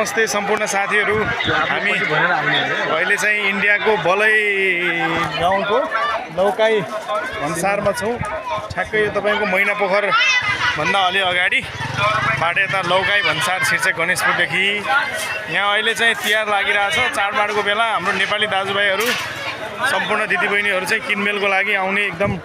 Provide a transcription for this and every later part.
नमस्ते सम्पूर्ण साथीहरू। हामी अहिले चाहिँ इन्डियाको बलै गाउँको लौकाई भन्सारमा छौँ। ठ्याक्कै यो तपाईँको मैना पोखर भन्दा अलि अगाडि बाट यता लौकाई भन्सार शीर्षक गणेशपुरदेखि यहाँ अहिले चाहिँ तिहार लागिरहेछ। चाडबाडको बेला हाम्रो नेपाली दाजुभाइहरू सम्पूर्ण दिदीबहिनीहरू चाहिँ किनमेलको लागि आउने एकदम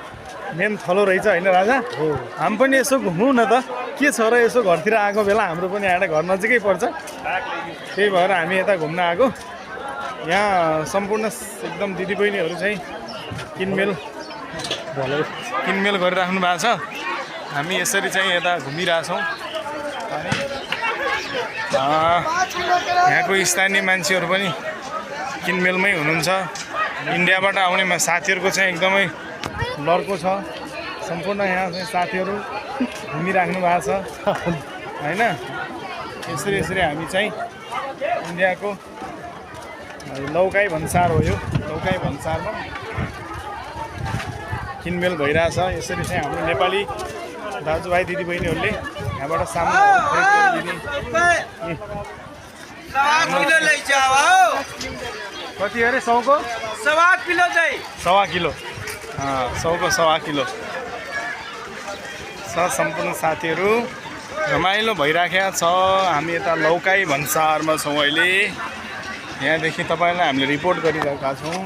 मेन थलो रहेछ होइन राजा? हो। हामी पनि यसो घुमौँ न त, के छ र यसो घरतिर आएको बेला हाम्रो पनि यहाँ घर नजिकै पर्छ, त्यही भएर हामी यता घुम्न आएको। यहाँ सम्पूर्ण एकदम दिदीबहिनीहरू चाहिँ किनमेल गरिराख्नु भएको छ। हामी यसरी चाहिँ यता घुमिरहेछौँ। अनि यहाँको स्थानीय मान्छेहरू पनि किनमेलमै हुनुहुन्छ। इन्डियाबाट आउने साथीहरूको चाहिँ एकदमै लड्को छ। सम्पूर्ण यहाँ चाहिँ साथीहरू घुमिराख्नु भएको छ होइन? यसरी हामी चाहिँ इन्डियाको लौकाई भन्सार हो, यो लौकाई भन्सारमा किनमेल भइरहेछ। यसरी चाहिँ हाम्रो नेपाली दाजुभाइ दिदीबहिनीहरूले यहाँबाट सामान कति अरे 100 को 1.25 किलो चाहिँ 1.25 किलो 100 को 1.25 किलो छ। सम्पूर्ण साथीहरू रमाइलो भइराखेको छ। हामी यता लौकाई भन्सारमा छौँ अहिले। यहाँदेखि तपाईँलाई हामीले रिपोर्ट गरिरहेका छौँ।